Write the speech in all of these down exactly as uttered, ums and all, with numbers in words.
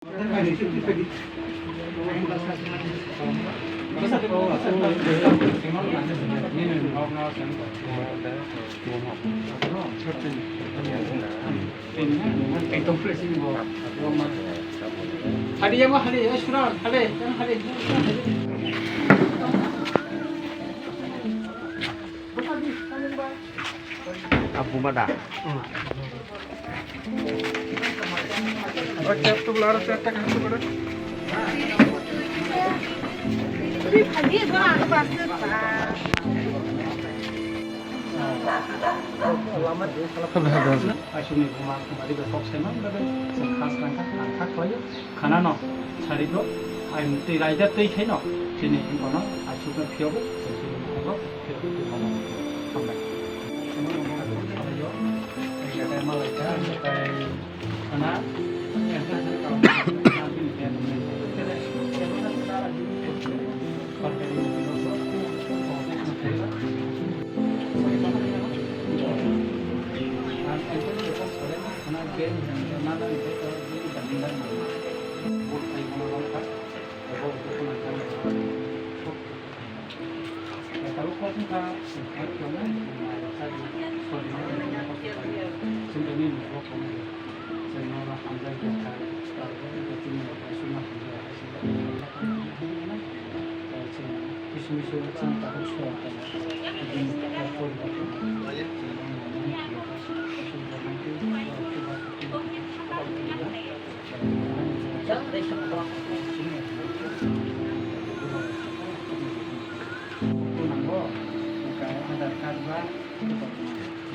Hadi ya, ma, hadi ya, Suran, hadi, hadi. Abu mada. Aisukni buma kumari bai kok saimang bagwi chwng kha swrang kha, ang kha khlaio. Khana no sari bro, ai twi raida twi khaino chini bono aisukno phiyogo, chini bono phiyogo, hambai.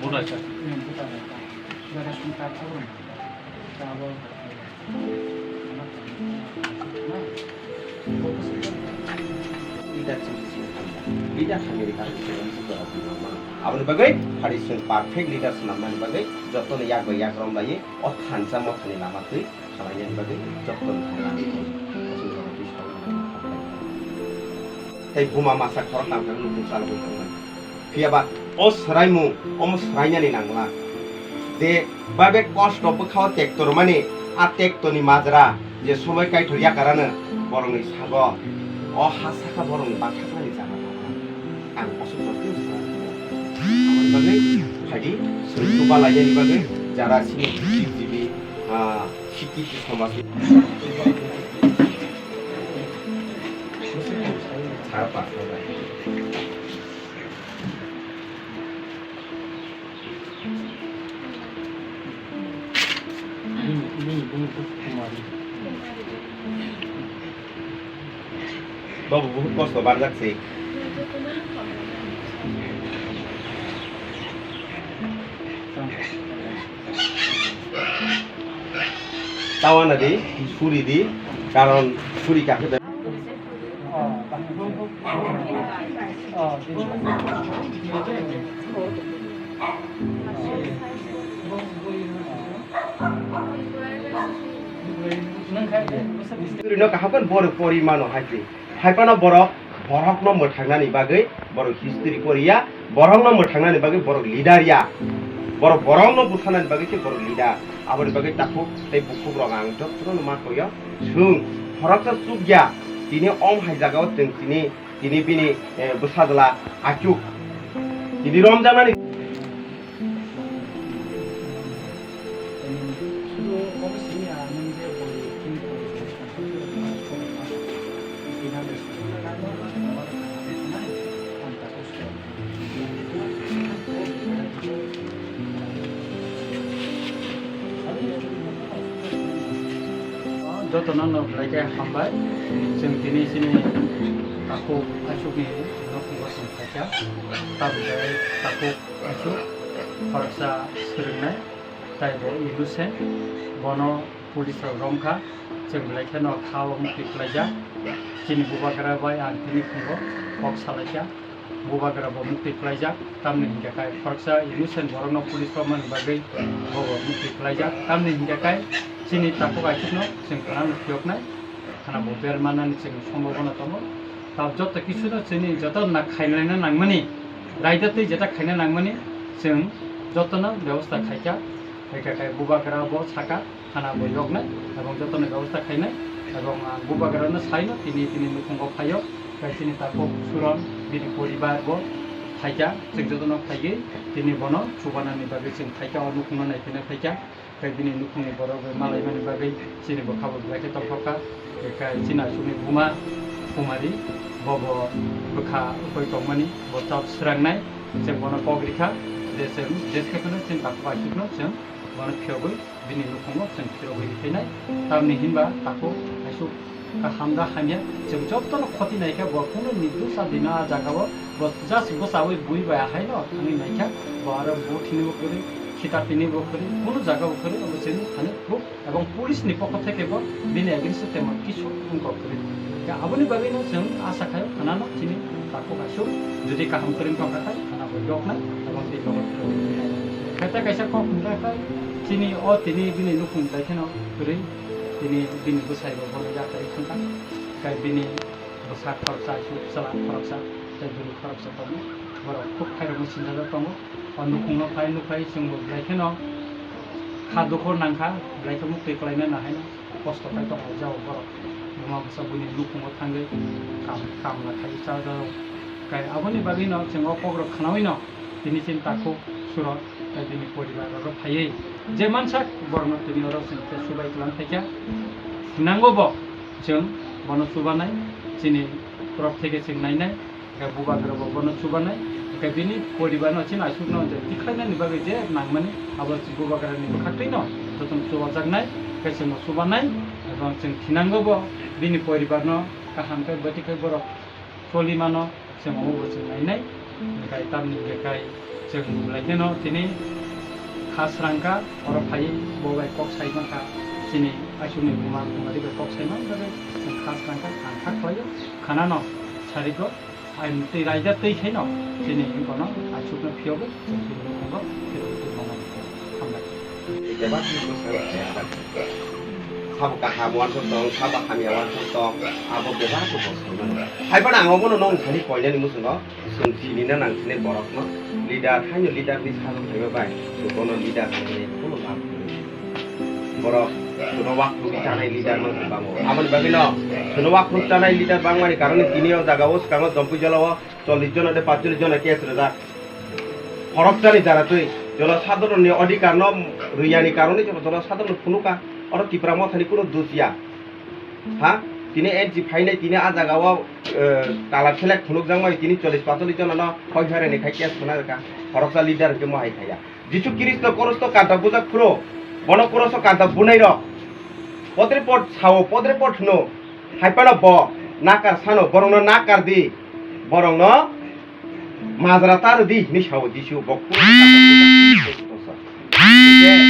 Voter card. Hmm, voter card. Ration card abo nang. Abo leader chwng sini khamya. Leader khamya ni karon se wng borok ni normal. Aboni bagwi phari chwng perfect leader swnamnani bagwi jotono yak bai yak romlaiwi o thansa mothani lama twi khalainani bagwi jotono thangna. Tei buma masa khorok tangkha nukung chalogwi tongmani. Phiya ba o swraimung omo swrainani nangla. Je babe kosto bwkhao tekto rwmani, a tektoni majra je somoi kaithor yakarano borokni sago o ha saka borokni baksa thani jaga tongkha. Ang bosong jotoni saka tongkha. Aboni bagwi phaidi chwng chuba lainani bagwi jara sini G B, ah, Sikhi somaj. Babu, buhut kosto barjak se. Tawana di, suri di, karon suri kakhe da. Suri no kaham khe borok pori mano hai se. Hai phano borok, borokno mwthangnani bagwi borok history poriya, borokno mwthangnani bagwi borok leader ya, borok, borokno butharnani bagwi se borok leader. Aboni bagwi takhuk tei bukhukrok ang jotono ma koyo, chwng khoroksa chukya, tini om hai jagao chwng tini, tini bini, eh, bwsajla achuk, tini romjaknani. Jotono no belai khe hambai. Chwng tini chini takhuk achukni nokni bosong phaikha. Tabuk belai takhuk achuk khoroksa swrwngnai, tei bo innocent, bono police rok romkha. Chwng belai kheno kha o muktwi khlaijak. Chini bubagra bai ang tini phungo kok salaikha. Bubagra bo muktwi khlaijak, tamni hinkhe khai khoroksa innocent borokno police romani bagwi bo bo muktwi khlaijak, tamni hinkhe khai chini takhuk achukno chwng khana phiyoknai, khana bo bel manani chwng sombhabona tongo. Tab joto kisuno chini joto na khaina nangmani, raida twi jeta khaina nangmani chwng jotono bebosta khaikha, hinkhe khai bubagra bo saka. Khana bo yoknai, ebong jotono bebosta khainai, ebong ang bubagrano saino tini tini nukhungo phaio, kai chini takhuk Suron bini poribar bo phaikha, chwng jotono phaiwi tini bono chubanani bagwi chwng phaikha, o nukhungno naiphaina phaikha. Kai bini nukhungni borok bai malaimani bagwi chini bwkha bo belai khe tongthokha. Kai chini asukni buma Kumari, bo bo bwkha ukoi tongmani, bo chap swrangnai, chwng bono kok rikha, je chwng jeske phano chini takhuk asukno chwng bono phiyogwi bini nukhungo chwng phirogwi rikhainai. Tamni hinba takhuk asuk Kaham da hamya, chwng jotono khoti naikha, bo kunu nirdosa dino a jagao, bo just bwchaui bui bai ahaino thangwi naikha, bo aro bo thinibo kwrwi, khita tinibo kwrwi, kunu jagao kwrwi, obo chwng thani proof, ebong police ni pokho theke bo bini against o temo kisu wngkok kwrwi. Khe aboni bagwino chwng asa khaio khanano chini takhuk asuk, jodi kaham kwrwi wngkha khe khana bo yoknai, ebong tei logo kwrwi wngnai. Khe tei kaisa kok hwnka khe chini o tini bini nukhung belai kheno kwrwi. Tini bini bwsai bo bono yakarwi thangkha, tei bini bwsa khoroksa, chwla khoroksa, tei bwrwi khoroksa tongo. Borok khub khairokno sinjajak tongo. O nukhungno phai nukhai chwngbo belai kheno kha dukho nangkha, belai khe muktwi kwlainani haino kosto khai tongo jao borok. Buma bwsa buini nukhungo thangwi kam, kamla khai chajago. Kai aboni bagwino chwng o kokrok khanawino tini chini takhuk Suron tei bini poribar oro phaiwi je mansak borokno tini oro chwng khe subai kwlang phaikha. Nango bo chwng bono chubanai, chini torop theke chwng nainai, hwnkhe bubagra bo bono chubanai, hwnkhe bini poribarno chini asukno je tikhlainani bagwi je nangmani abo bubagrani bwkhaktwino jotono chubajaknai, hwnkhe chwngno chubanai, ebo chwng thinango bo bini poribarno kaham khe bwtwi khe borok choli mano, chwng omo bo chwng nainai. Hwnkhe tamni hwnkhe kai chwng belai kheno tini kha srangkha, oro phaiwi bo bai kok sai mankha, chini aisukni buma bumari bai kok sai man bagwi chwng kha srangkha, ang kha khlaio, khanano sariko, ai twi raida twi khaino chini bono aisukno phiyogwi chwng chini nukhungo phirogwi tongmani. Hambai. Bebak ni bwskango khe abo. Sabo kaham uansuk tong, sabo hamya uansuk tong, abo bebak bo bwskango. Hai phano ang obono nong thani koinani muchungo, chwng sinina nang sinai borokno leader, haino leader ni sajwk phaima bai, chwng bono leader hinwi kunu lab kwrwi. Borok chwngno wakrwgwi chanai leader no kwbangma. Aboni bagwino chwngno wakrwk chanai leader bangmani karone tini o jaga o swkango Jompui jala o chollish jona de panchollish jona case rwjak. Khoroksani jara twi jonosadharon ni odhikar no rwiyani karone jonosadharon phunukha, oro Tipra Motha ni kunu dos ya. Ha? Tini N G phainai, tini a jaga o, eh, kala selek phunukjakmani tini chollish panchollish jona no hoi harani khai case khna rwkha. Khoroksa leader hwnkhe mohai khaiya. Jisu Khristo korosto kanta bujak phuru, bono koroso kanta bunai rok. Podre pod sao, podre pod hwno. Hai phano bo nakar sano, borokno nakar di. Borokno majra ta rw di hinwi sao Jisu, bo koroso kanta bujak phuru. Hwnkhe